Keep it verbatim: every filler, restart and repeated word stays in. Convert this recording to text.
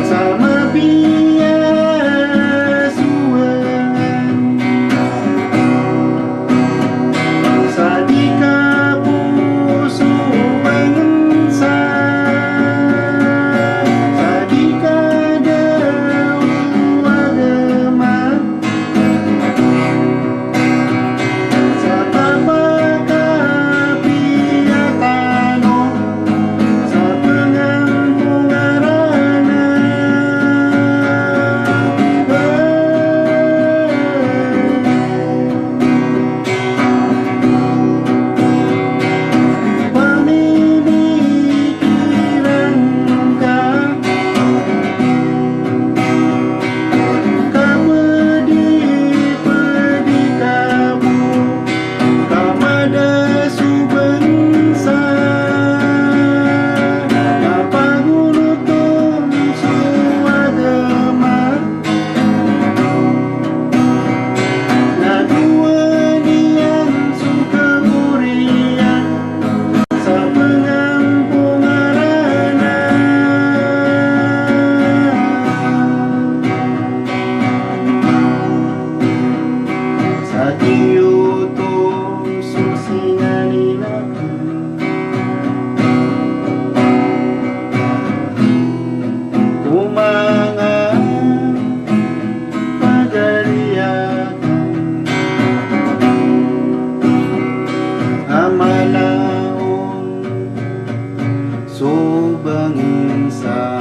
sa mapiya so angan, sa di ka poso bangensa, sa di ka da o agama, sa kapakapiya tano sa pengampo ngaran a pamikiran ka, kapedipedi ka bo, ka mada so bangensa, na pagonoton so agama, na dowa niyan so kaboriyan sa pengampo ngaran a sa tiyoto so singanin ako ko manga pagari ako a mala on so bangensa.